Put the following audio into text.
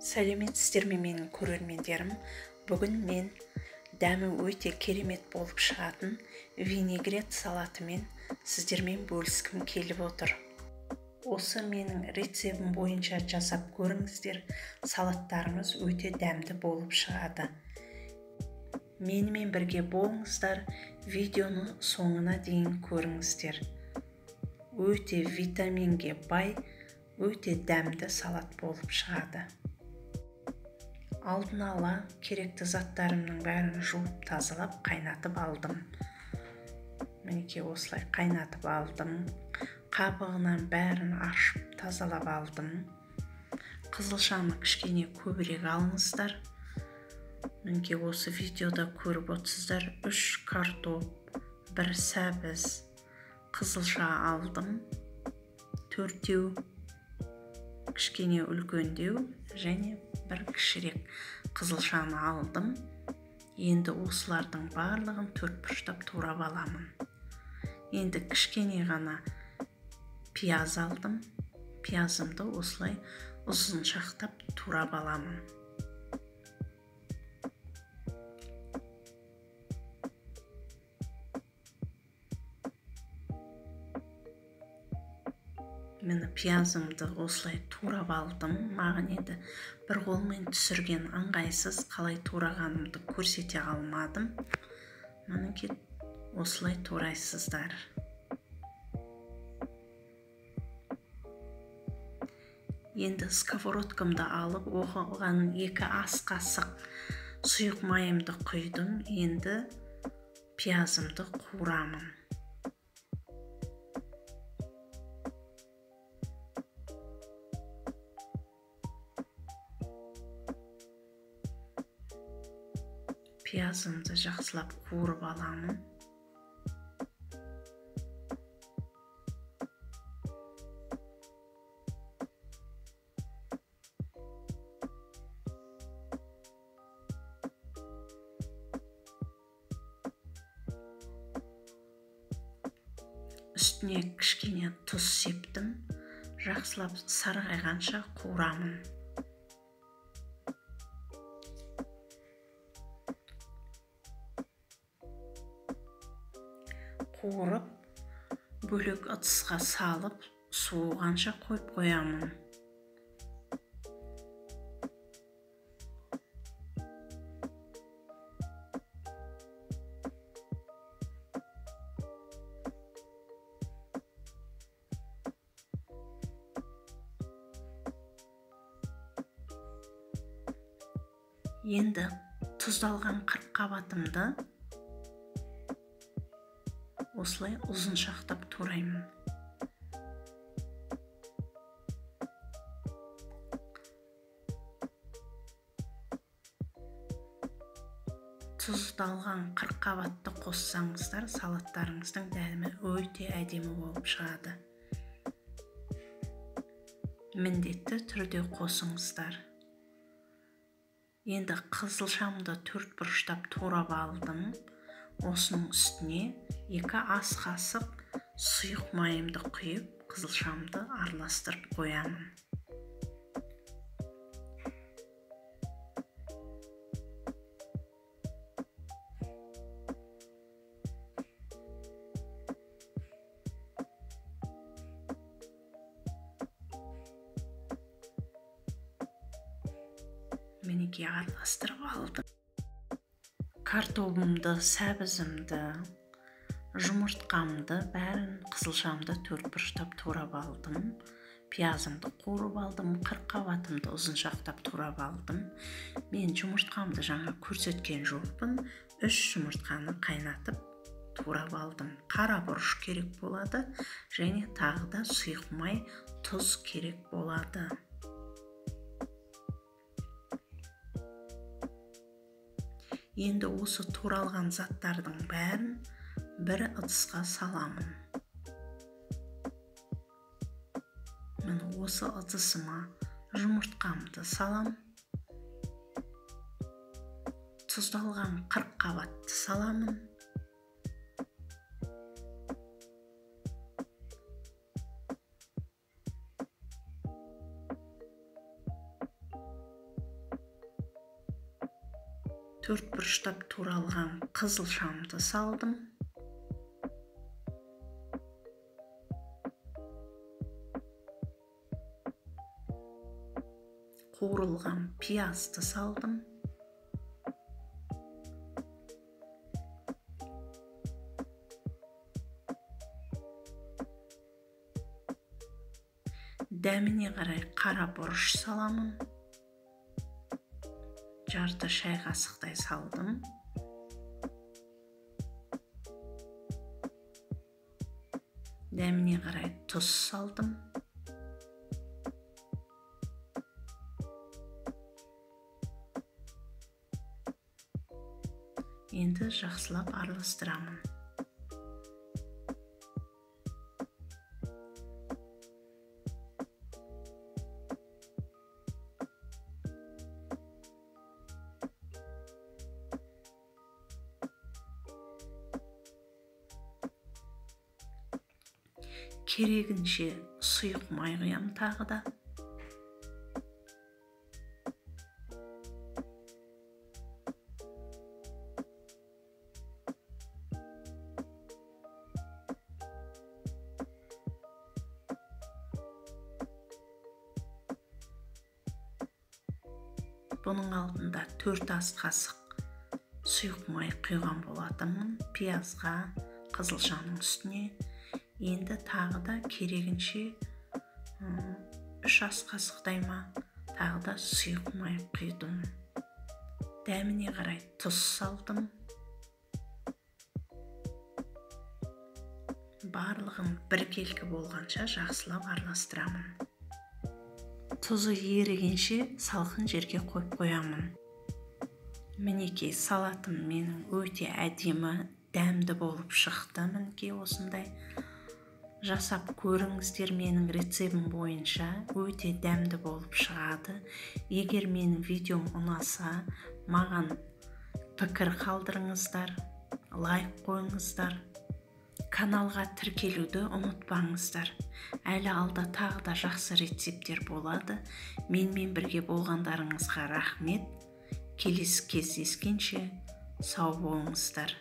Сәлеметсіздер ме менің көрермендерім? Бүгін мен дәмі өте керемет болып шығатын винегрет салатымен сіздермен бөліскім келіп отыр. Осы менің рецебім бойынша жасап көріңіздер, салаттарыңыз өте дәмді болып шығады. Менімен бірге болыңыздар, видеоны соңына дейін көріңіздер. Өте витаминге бай, өте дәмді салат болып шығады. Алдын ала керекті заттарымның бәрін жуып тазалап қайнатып алдым. Мінекей осылай қайнатып алдым. Қабығынан бәрін аршып тазалап алдым. Қызылшаны кішкене көбірек алыңыздар. Мінекей осы видеода көріп отырсыздар, 3 картоп, 1 сәбіз, қызылша алдым. 4-еу, кішкене үлкендеу және бір кішірек қызылшаны алдым. Енді осылардың барлығын төрт бұрыштап турап аламын. Енді кішкене ғана пияз алдым. Пиязымды осылай ұзыншақтап турап аламын. Мені пиязымды осылай турап алдым. Маған енді бір қолмен түсірген ыңғайсыз, қалай турағанымды көрсете алмадым. Мінекей осылай турайсыздар. Енді сковородкамды алып, оған 2 ас қасық сұйық майымды құйдым. Енді пиязымды қуырамын. Пиязымды жақсылап қуырып аламын. Үстіне кішкене тұз септім. Жақсылап сарғайғанша қуырамын. Қуырып, бөлек ыдысқа салып, суығанша қойып қоямын. Енді тұздалған қырыққабатымды осылай ұзыншақтап тураймын. Тұздалған қырыққабатты қоссаңыздар, салаттарыңыздың дәмі өте әдемі болып шығады. Міндетті түрде қосыңыздар. Енді қызылшамды төрт бұрыштап турап алдым. Осының үстіне 2 ас қасық сұйық майымды құйып, қызылшамды араластырып қоямын. Мінекей араластырып алдым. Картобымды, сәбізімді, жұмыртқамды, бәрін қызылшамды төрт бұрыштап турап алдым. Пиязымды қуырып алдым, қырыққабатымды ұзыншақтап турап алдым. Мен жұмыртқамды жаңа көрсеткен жоқпын. 3 жұмыртқаны қайнатып турап алдым. Қара бұрыш керек болады және тағы да сұйық май, тұз керек болады. Енді осы туралған заттардың бәрін бір ыдысқа саламын. Міне осы ыдысыма жұмыртқамды салам. Тұздалған қырыққабатты саламын. Төрт бұрыштап туралған қызылшамды салдым. Қуырылған пиязды салдым. Дәміне қарай қара бұрыш саламын. Жарты шай қасықтай салдым. Дәміне қарай тұз салдым. Енді жақсылап араластырамын. Керегінше сұйық май құямын тағы да. Бұның алдында 4 ас қасық сұйық май құйған болатынмын пиязға, қызылшаның үстіне. Енді тағы да керегінше 3 ас қасықтай ма, тағы да сұйық май құйдым. Дәміне қарай тұз салдым. Барлығын біркелкі болғанша жақсылап араластырамын. Тұзы ерігенше салқын жерге қойып қоямын. Мінекей, салатым менің өте әдемі, дәмді болып шықты. Мінекей осындай. Жасап көріңіздер менің рецептім бойынша, өте дәмді болып шығады. Егер менің видеом ұнаса, маған пікір қалдырыңыздар, лайк қойыңыздар. Каналға тіркелуді ұмытпаңыздар. Әлі алда тағы да жақсы рецепттер болады. Менімен бірге болғандарыңызға рахмет. Келесі кездескенше сау болыңыздар.